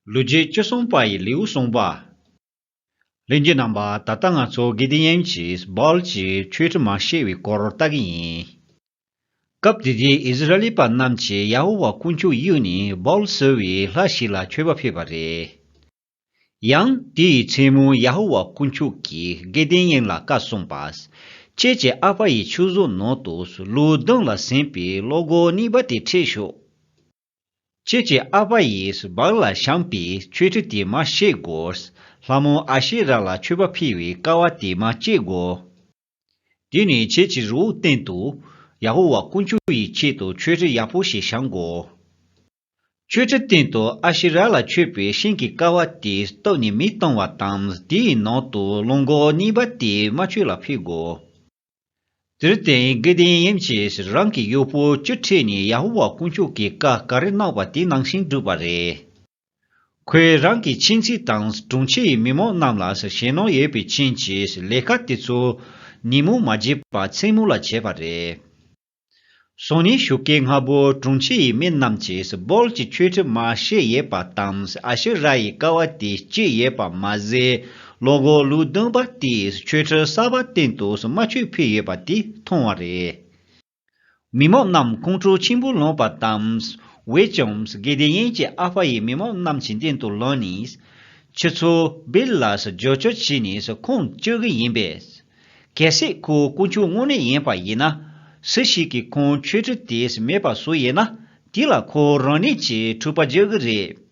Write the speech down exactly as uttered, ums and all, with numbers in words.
ལོ་རྒྱུས་བཅུ་གསུམ་པ་ཡི་ལེའུ་གསུངས་པ། ལྷན་རྒྱས་རྣམ་པ། ད་ལྟ་ང་ཚོ་གི་དི་ཡན་གྱིས་བཱལ་གྱི་ཆོས་ཁྲིད་མ་བཤད་པའི་སྐོར་ལྟ་གི་ཡིན། སྐབས་དེ་དུས་ཨིསི་ར་ཨེལ་པ་རྣམས་ཀྱིས་ཡ་ཧོ་ཝཱ་དཀོན་མཆོག་གཡུགས་ནས་བཱལ་ཟེར་བའི་ལྷ་ཞིག་ལ་མཆོད་པ་ཕུལ་བ་རེད། ཡང་དེའི་མཚན་མོ་ཡ་ཧོ་ཝཱ་དཀོན་མཆོག་གིས་གི་དི་ཡན་ལ་བཀའ་གསུངས་པ། ཁྱེད་ཀྱི་ཨ་ཕ་ཡི་ཆོས་བཟོ་ནང་དུ་ལོ་བདུན་ལ་ཟིན་པའི་གློག་སྒོ་གཉིས་པ་དེ་འཁྲིད་ཤོག་ཁྱེད་ཀྱི་ཨ་ཕ་ཡིས་བཱལ་ལ་བཤམས་པའི་ཆོས་ཁྲིད་དེ་མ་བཤད་དགོས། ལྷ་མོ་ཨ་ཤེ་ར་ལ་མཆོད་པ་ཕུལ་བའི་ཀ་བ་དེ་མ་བཅད་དགོས། དེ་ནས་ཁྱེད་ཀྱི་རི་བོ་སྟེང་དུ་ཡ་ཧོ་ཝཱ་དཀོན་མཆོག་ཡི་ཆེད་དུ་ཆོས་ཁྲི་ཡག་པོ་ཞིག་བཤམས་དགོས། ཆོས་ཁྲི་སྟེང་དུ་ཨ་ཤེ་ར་ལ་མཆོད་པའི་ཤིང་གི་ཀ་བ་དེ་བཏོགས་ནས་མེ་བཏང་བ་དང་། དེའི་ནང་དུ་གློག་སྒོ་གཉིས་པ་དེ་མ་ཆོས་ལ་ཕུལ་དགོས། དེར་བརྟེན་གི་དི་ཡན་གྱིས་རང་གི་གཡོག་པོ་བཅུ་ཁྲིད་ནས་ཡ་ཧོ་ཝཱ་དཀོན་མཆོག་གིས་བཀའ་ག་རེ་གནང་བ་དེ་ནང་བཞིན་བསྒྲུབས་པ་རེད། ཁོས་རང་གི་ཁྱིམ་མཚེས་དང་གྲོང་ཁྱེར་ཡི་མི་མང་རྣམས་ལ་ཞེད་སྣང་ཡོད་པའི་རྐྱེན་གྱིས་ལས་ཀ་དེ་ཚོ་ཉིན་མོ་མ་བྱེད་པར་མཚན་མོ་ལ་བྱས་པ་རེད། སང་ཉིན་ཞོགས་ཀའི་སྔ་པོ་གྲོང་ཁྱེར་ཡི་མི་རྣམས་ཀྱིས་བཱལ་གྱི་ཆོས་ཁྲིད་མ་བཤད་ཡོད་པ་དང་། ཨ་ཤེ་ར་ཡི་ཀ་བ་དེ་བཅད་ཡོད་པ་མ་ཟད། གློག་སྒོ་ལུགས་ལྡན་པ་དེས་ཆོས་ཁྲི་གསར་པ་སྟེང་དུ་མ་ཆོས་ཕུལ་ཡོད་པ་དེ་མཐོང་བ་རེད། མི་མང་རྣམས་ཁོང་ཁྲོ་ཆེན་པོ་ལངས་པ་དང་། འོན་ཀྱང་གི་དི་ཡན་གྱི་ཨ་ཕ་ཡིས་མི་མང་རྣམས་ཀྱི་མདུན་དུ་ལངས་ནས། ཁྱེད་ཚོ་བཱལ་ལ་རྒྱབ་སྐྱོར་བྱས་ནས་ཁོང་བསྐྱུར་གྱི་ཡིན་པས། གལ་སྲིད་ཁོ་དཀོན་མཆོག་དངོས་གནས་ཡིན་པ་ཡིན་ན། སུ་ཞིག་གིས་ཁོང་ཆོས་ཁྲི་དེ་མེད་པ་བཟོས་ཡོད་ན། དེ་ལ་ཁོ་རང་ཉིད་ཀྱིས་འཁྲུག་པ་རྒྱག་གི་རེད།